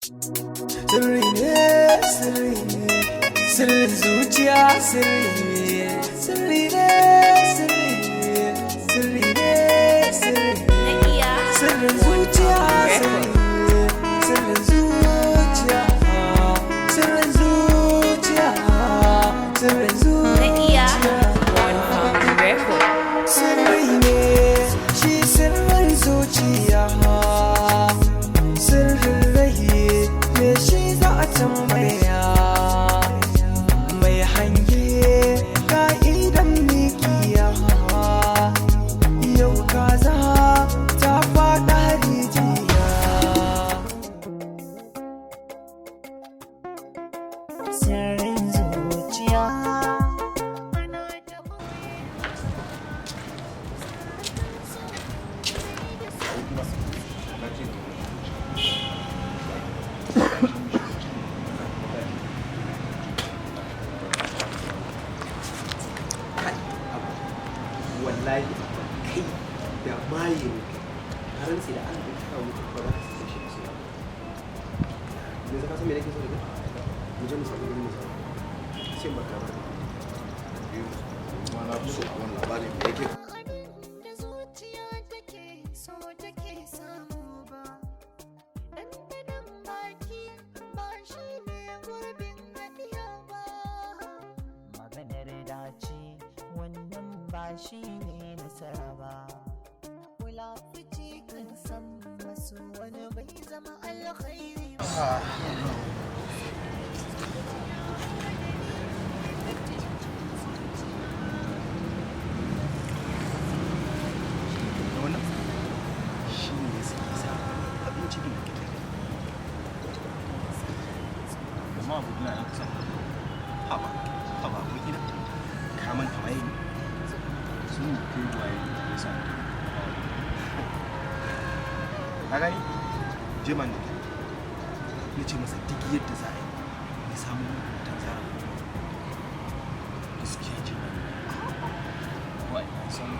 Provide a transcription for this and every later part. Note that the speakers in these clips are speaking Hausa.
Sirri ne, sirri ne, sirrin zuciya, sirri ne, sirri ne, sirri ne, sirri ne, sirri ne, sirrin zuciya, sirri ne, sirrin zuciya, sirrin zuciya, sirrin zuciya. Sirri ne shi, sirrin zuciya, sirrin rai me shi za a tambaya, mai hange ka'idan mikiya, yau kaza ta faɗa rijiya. Sirrin zuciya ana ta. Wallahi kai da maye ne, har sai da Allah ya kawo mutu ba za ka san shi ba. Yanzu ka san me nake so da kai? Mu je mu samu wani, mu samu sai maka ba. Kuma na fi so a wani labarin da yake. Abin da zuciya take so take samu ba, ɗanɗanon baki ba shi ne gurbin haɗiya ba. Maganar dace wannan ba shi ne nasara ba. Wulafici kan san masu wani bai zama alkhairi ba. Da wannan shi ne ya sa abin cikin da kake gani. Amma abokina na kusa. Haba, haba abokina, ka manta waye ne? Sun kai waye ne ya sa? Ka gani, jeman da na ce masa duk yadda za a yi ya samu hoton Zara. Gaskiya jeman ko a ina samu?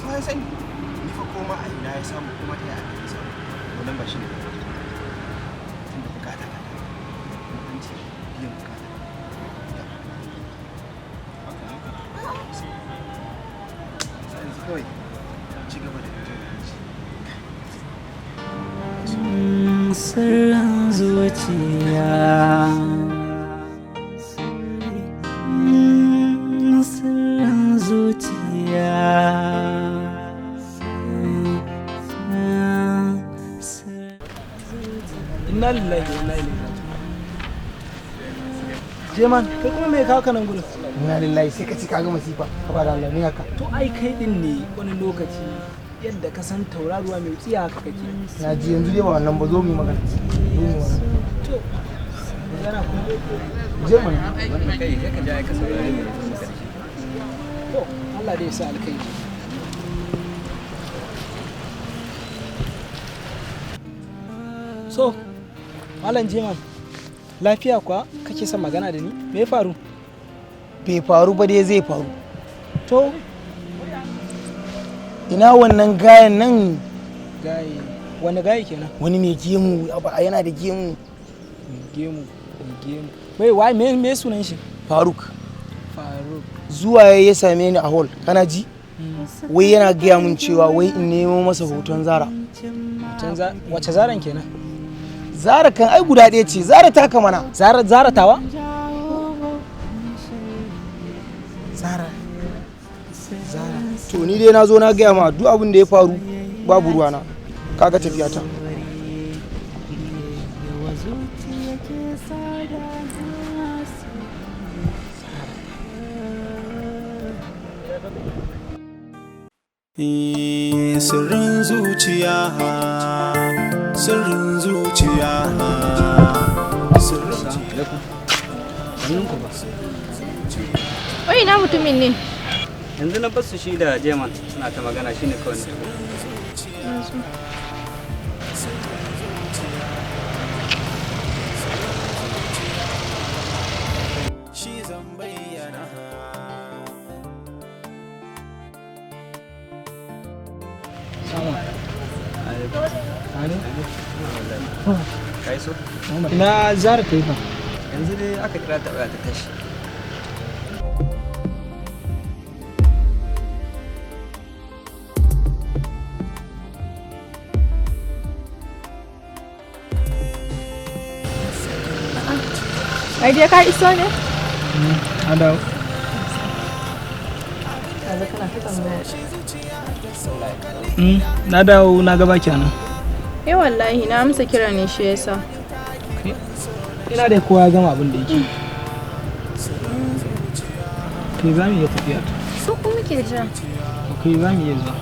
Ko ya sani, ni fa koma a ina ya samu, kuma ta yaya ya samu, wannan ba shi ne ba. Tunda bukata ta ta an ce biyan bukata ya Haka ne ka. Sai yanzu kawai ci gaba da jin hanci. Sirrin zuciya, sirrin zuciya. Inna lillahi wa inna ilaihi raji'un. Jeman, kai kuma me kawo ka nan gurin? Inna lillahi, sai ka ci ka ga masifa ka ba da Allah ne haka. To ai kai din ne, wani lokaci yadda ka san tauraruwa mai tsiya haka kake. Na ji, yanzu dai ba wannan ba, zo mu yi magana, zo mu yi magana. To, magana kuma? Je mana. Wannan kai sai ka ja ka saurari mai zo maka da shi. To, Allah dai ya sa alkhairi. So Malam Jeman, lafiya kuwa kake son magana da ni? Me ya faru? Bai faru ba dai, zai faru. To. Ina wannan gayan nan? Gaye? Wani gaye kenan? Wani mai gemu, abu yana da gemu. Mai gemu, mai gemu, wai wai me sunan shi? Faruk. Faruk. Zuwa ya same ni a hall, kana ji, wai yana gaya mun cewa wai in nemo masa hoton Zara. Hoton wace Zaran kenan? Zara kan ai guda ɗaya ce, Zara taka mana. Zara, Zara tawa? Zara, Zara. To ni dai na zo na gaya ma, duk abin da ya faru babu ruwana, kaga tafiya ta. Zuciya ke sada. Sirrin zuciya, sirrin zuciya, sirrin Hannunku ba. Wai ina mutumin ne? Yanzu na basu shi da Jeman suna ta magana, shine kawai na tafi. Shi zan bayyana. Ani? Kai so? Ina Zara ta yi fa? Yanzu dai aka kira ta waya ta tashi. Ai dai ka iso ne? Na dawo. Yanzu kana ta tambaya. Na dawo na gaba kenan. Eh wallahi na amsa kira ne shi yasa. Ina da kowa ya gama abin da yake. Kai za mu iya tafiya. Su kuma muke jira. Okay, za mu iya zuwa.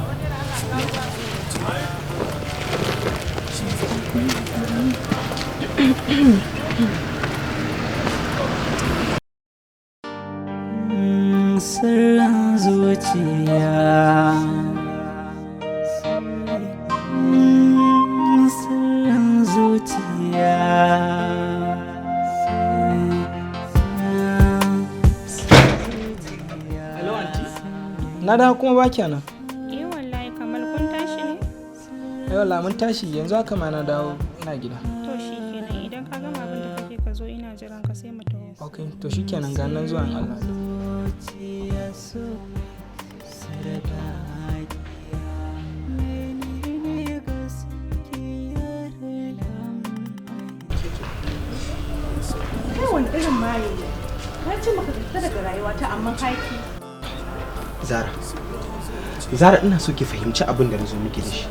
Sirrin zuciya, sirrin zuciya. Hello aunty. Na dawo kuma ba kenan. Eh wallahi Kamal kun tashi ne? Eh wallahi mun tashi yanzu haka ma na dawo ina gida. To shikenan idan ka gama abin da kake ka zo ina jiran ka sai mu taho. Okay, to shikenan ga nan zuwa in Allah. Kai wani irin maye ne? Na ce maka ka fita daga rayuwata amma ka ki. Zara, Zara ina so ki fahimci abin da na zo miki da shi.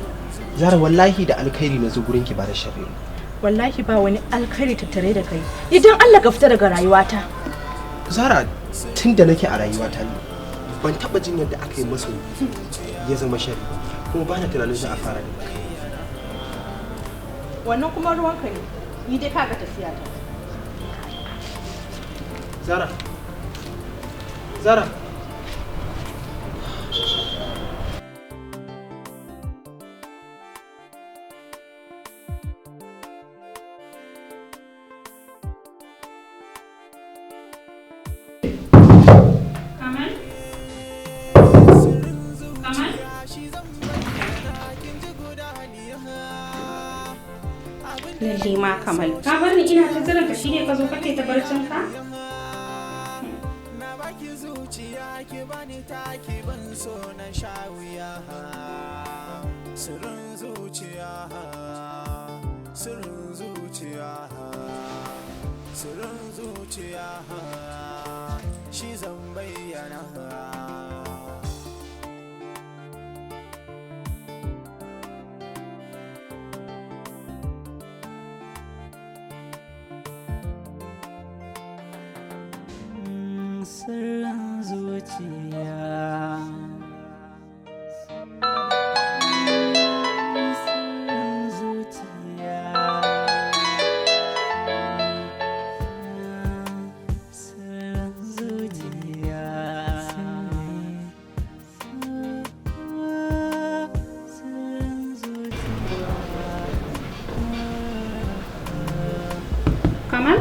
Zara wallahi da alkhairi na zo gurin ki ba da sharri ba. Wallahi ba wani alkhairi tattare da kai. Idan Allah ka fita daga rayuwata. Zara tun da nake a rayuwata ne ban taba jin yadda aka yi masoyi ya zama sharri ba, kuma ba na tunanin za a fara da kai. Wannan kuma ruwanka ne. Ni dai kaga tafiya ta. Zara, Zara. Kamal? Kamal? Lalle ma Kamal. Ka bar ni ina ta jiran ka shine ka zo kake ta barcin ka? Sirrin zuciya, sirrin zuciya, sirrin zuciya, shi zan bayyana. Sirrin zuciya, sirrin zuciya, sirrin zuciya, sirrin zuciya. Kamal?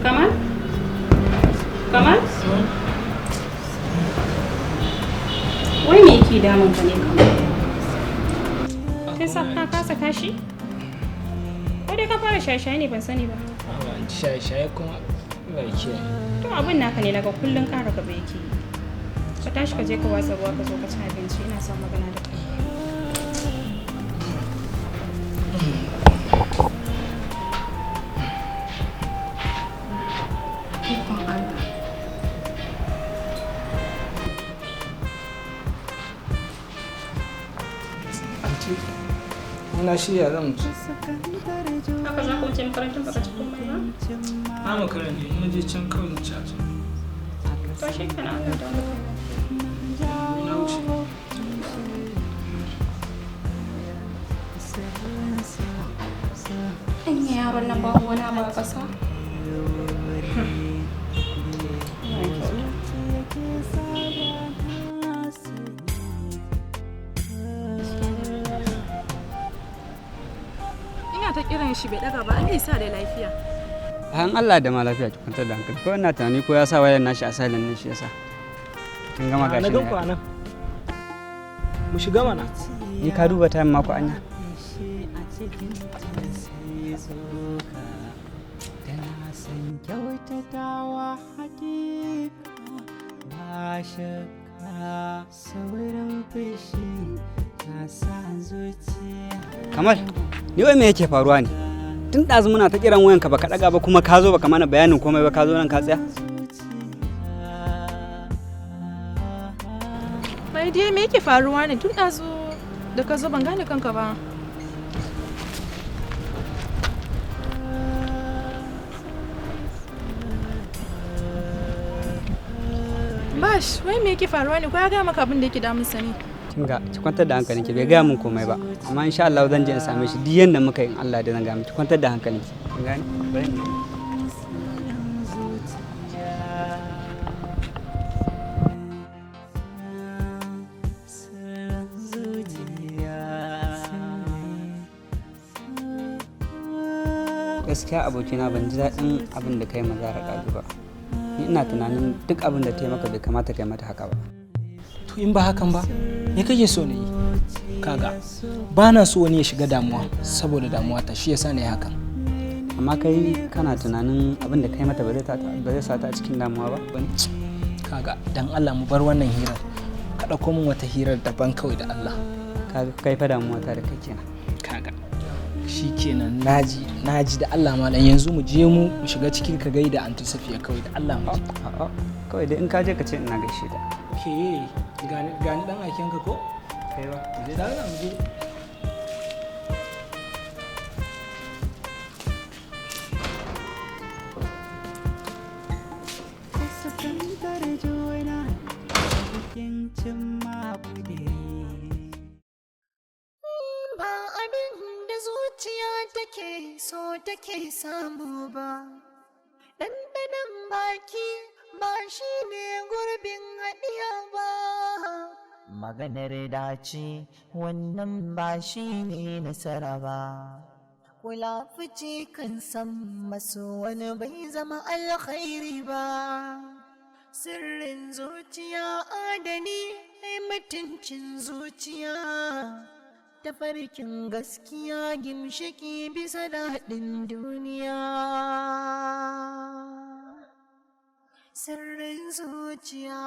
Kamal? Kamal? Wai me yake damun ka ne Kamal? Kai sa ka kasa tashi? Ko dai ka fara shaye-shaye ne ban sani ba. Shaye-shaye kuma ba kiyaye. To abin naka ne naga kullun ƙara gaba yake yi. Ka tashi ka je ka watsa ruwa ka zo ka ci abinci ina son magana da kai. Ikon Allah. Aunty, ina shirya zan wuce. Haka za ka wuce makarantar baka ci komai ba? Na makara ne, in je can kawai zan ci a can. To shi kenan Allah ya dawo da kai. Na wuce. Anya yaron nan babu wani abu a ƙasa? Ina ta kiran shi bai daga ba, Allah ya sa da lafiya. An Allah da ma lafiya ki kwantar da hankali. Ko ina tunani ko ya sa wayar nashi a silent ne shi yasa. Kin gama gashi Na gan ku ne. a nan. Mu shiga mana. Ni ka duba time mako anya. A cikin sai tsoka tana son kyautatawa hakika ba shakka saurin fushi na sa zuciya. Kamal, ni wai me yake faruwa ne? Tun ɗazu muna ta kiran wayanka baka ɗaga ba, kuma ka zo baka mana bayanin komai ba, ka zo nan ka tsaya. Mai dai me yake faruwa ne tun ɗazu da ka zo ban gane kanka ba. Bash, wai me yake faruwa ne? Ko ya gaya maka abin da yake damun sa ne? Kin ga, ki kwantar da hankalinki, bai gaya min komai ba. Amma insha Allah zan je in same shi duk yanda muka yi, in Allah da zan ga miki, kwantar da hankalinki. Kin gane? Bari in je. Sirrin zuciya. Gaskiya abokina, ban ji daɗin abin da kai ma Zara ɗazu ba. Ni ina tunanin duk abin da ta yi maka bai kamata kai mata haka ba. To in ba hakan ba, me kake so na yi? Kaga, ba na so wani ya shiga damuwa saboda damuwa ta, shi yasa na yi hakan. Amma kai kana tunanin abin da kai mata ba zai sa ta a cikin damuwa ba? Wani? Kaga, dan Allah mu bar wannan hirar. Ka ɗauko min wata hirar daban kawai da Allah. Kaga kai fa damuwa ta da kai kenan. Kaga. Shikenan, naji naji da Allah malam, yanzu mu je mu shiga cikin ka gaida Anti Safiya kawai da Allah mu je. A'a, kawai dai in ka je ka ce ina gaishe ta. Ke gani gani dan aiken ka ko? Kai ba. Mu je da Allah mu je. Kusantar juna cikin cimma kudiri. Ba abin da zuciya take so take samu ba, ɗanɗanon baki ba shi ne gurbin haɗiya ba. Maganar dace wannan ba shi ne nasara ba. Kula fice kan san maso wani bai zama alkhairi ba. Sirrin zuciya adani, mutuncin zuciya. Tafarkin gaskiya gimshiki bisa daɗin duniya. Sirrin zuciya.